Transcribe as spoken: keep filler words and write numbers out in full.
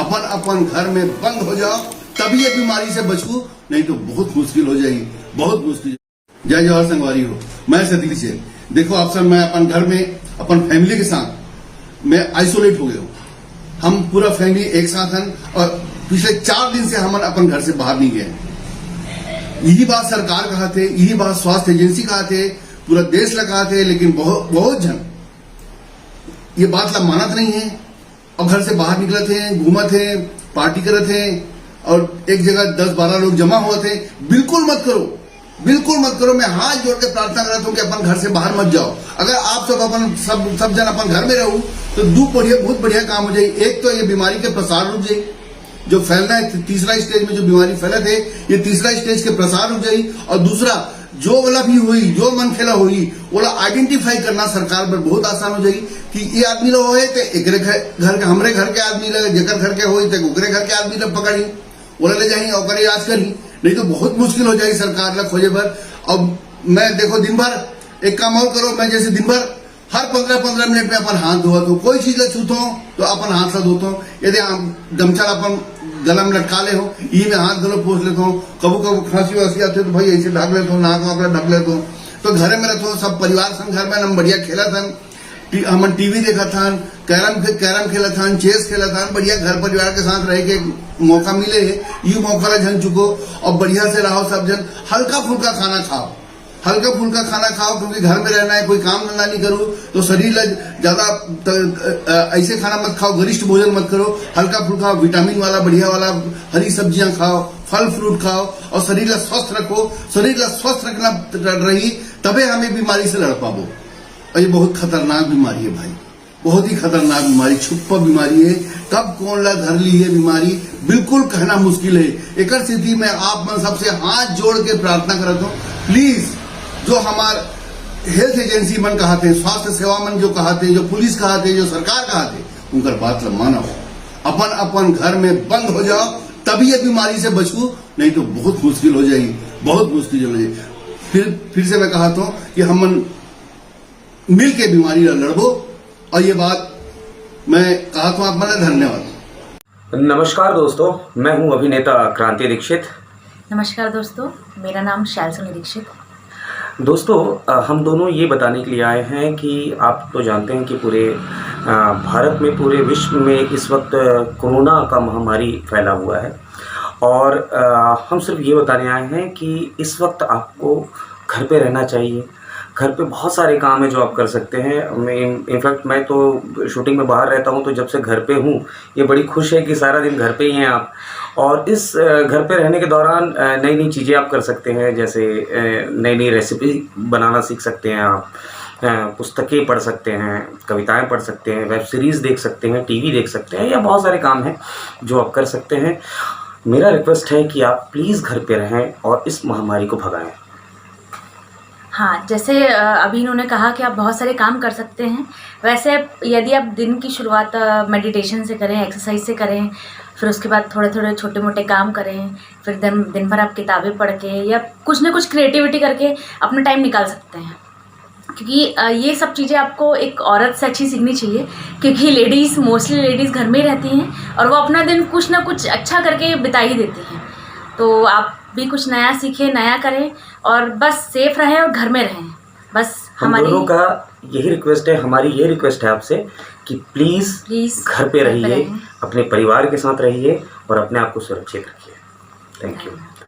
अपन अपन घर में बंद हो जाओ, तभी ये बीमारी से बचू, नहीं तो बहुत मुश्किल हो जाएगी, बहुत मुश्किल। जय जोहार संगवारी हो, मैं सतीश है। देखो, अक्सर मैं अपन घर में अपन फैमिली के साथ मैं आइसोलेट हो गया हूँ। हम पूरा फैमिली एक साथ हैं और पिछले चार दिन से हम अपन घर से बाहर नहीं गए। यही बात सरकार कहा थे, यही बात स्वास्थ्य एजेंसी कहा थे, पूरा देश ला कहा थे, लेकिन बहुत बहुत जन ये बात ला मानत नहीं है। और घर से बाहर निकलत हैं, घूमत हैं, पार्टी करत हैं और एक जगह दस बारह लोग जमा होत हैं। बिल्कुल मत करो, बिल्कुल मत करो। मैं हाथ जोड़ के प्रार्थना करत हूँ कि अपन घर से बाहर मत जाओ। अगर आप सब अपन सब सब जन अपन घर में रहू तो दू बढ़िया, बहुत बढ़िया काम हो जाए। एक तो ये बीमारी के प्रसार रुक जाए, जो फैलना है, तीसरा स्टेज में जो बीमारी फैलत है, ये तीसरा स्टेज के प्रसार रुक जाई। और दूसरा, जो वाला भी होई, जो मनखे ला होई, ओला आइडेंटिफाई करना सरकार बर बहुत आसान हो जाई कि ये आदमी ला होए ते एकरे घर, घर के, हमरे घर के आदमी ला, जेकर घर के होई ते ओकरे घर के आदमी ला पकड़ी, ओला ले जाही, ओकर इलाज करी। नहीं तो बहुत मुश्किल हो जाई सरकार ला खोजे बर। अब मैं, देखो, दिन भर एक काम और करो, मैं जैसे दिन भर हर पंद्रह पंद्रह मिनट में अपन हाथ धोवत हो, कोई चीज ला छूत हो तो अपन हाथ ला धोत हो। यदि आप गमछा ला अपन गला में लटका ले हो, इही में हाथ घलो पोंछ लेत हो। कभू कभू खांसी वासी आथे तो भाई ऐसे ढक लेत हो, नाक वाक ला ढक लेत हो। तो घरे में रहत हो, सब परिवार संग घर में हम बढ़िया खेलत हन, टी-, हमन टीवी देखत हन, कैरम खे-, कैरम खेलत हन, चेस खेलत हन, बढ़िया घर परिवार के साथ रह के मौका मिले है, ये मौका ला झन चुको और बढ़िया से रहो सब जन। हल्का फुल्का खाना खाओ, हल्का फुल्का खाना खाओ, क्योंकि घर में रहना है, कोई काम धंधा नहीं करो तो शरीर ला ज्यादा त-, अ, ऐसे खाना मत खाओ, गरिष्ठ भोजन मत करो, हल्का फुल्का विटामिन वाला, बढ़िया वाला हरी सब्जियां खाओ, फल फ्रूट खाओ और शरीर ला स्वस्थ रखो। शरीर ला स्वस्थ रखना रही, तबे हम ये बीमारी से लड़ पाबो। और ये बहुत खतरनाक बीमारी है भाई, बहुत ही खतरनाक बीमारी, छुपा बीमारी है। कब कौन ला धर ली ये बीमारी, बिल्कुल कहना मुश्किल है। एकर स्थिति में आप मन सबसे हाथ जोड़ के प्रार्थना करत हूँ, प्लीज, जो हमार हेल्थ एजेंसी मन कहाथे, स्वास्थ्य सेवा मन जो कहाथे, जो पुलिस कहाथे, जो सरकार कहाथे, उनकर बात ला मानो। अपन अपन घर में बंद हो जाओ, तभी ये बीमारी से बचू, नहीं तो बहुत मुश्किल हो जाई, बहुत मुश्किल हो जाई। फिर फिर से मैं कहात हूँ कि हमन मिल के बीमारी ला लड़बो, और ये बात मैं कहात हूँ आप मन ला। धन्यवाद। नमस्कार दोस्तों, मैं हूं अभिनेता क्रांति दीक्षित। नमस्कार दोस्तों, मेरा नाम शालसोनी दीक्षित। दोस्तों, अ, हम दोनों ये बताने के लिए आए हैं कि आप तो जानते हैं कि पूरे, अ, भारत में, पूरे विश्व में इस वक्त कोरोना का महामारी फैला हुआ है और, अ, हम सिर्फ ये बताने आए हैं कि इस वक्त आपको घर पे रहना चाहिए। घर पे बहुत सारे काम हैं जो आप कर सकते हैं। मैं, इनफैक्ट मैं तो शूटिंग में बाहर रहता हूँ, तो जब से घर पे हूँ, ये बड़ी खुश है कि सारा दिन घर पे ही हैं आप। और इस, अ, घर पे रहने के दौरान, अ, नई-नई चीज़ें आप कर सकते हैं, जैसे, अ, नई-नई रेसिपी बनाना सीख सकते हैं आप, अ, पुस्तकें पढ़ सकते हैं, कविताएं पढ़ सकते हैं, वेब सीरीज़ देख सकते हैं, टीवी देख सकते हैं, या बहुत सारे काम हैं जो आप कर सकते हैं। मेरा रिक्वेस्ट है कि आप प्लीज़ घर पे रहें और इस महामारी को भगाएं। हाँ, जैसे, अ, अभी इन्होंने कहा कि आप बहुत सारे काम कर सकते हैं। वैसे यदि आप दिन की शुरुआत, अ, मेडिटेशन से करें, एक्सरसाइज से करें, फिर उसके बाद थोड़े-थोड़े छोटे-मोटे काम करें, फिर दिन, दिन भर आप किताबें पढ़ के या कुछ ना कुछ क्रिएटिविटी करके अपना टाइम निकाल सकते हैं। क्योंकि, अ, ये सब चीज़ें आपको एक औरत से अच्छी सीखनी चाहिए, क्योंकि लेडीज़, मोस्टली लेडीज़ घर में ही रहती हैं और वो अपना दिन कुछ ना कुछ अच्छा करके बिता ही देती हैं। तो आप भी कुछ नया सीखें, नया करें और बस सेफ रहें और घर में रहें। बस हम हमारी दोनों का यही रिक्वेस्ट है, हमारी ये रिक्वेस्ट है आपसे कि प्लीज प्लीज घर पे घर पे रहिए, रहें। अपने परिवार के साथ रहिए और अपने आप को सुरक्षित रखिए। Thank you.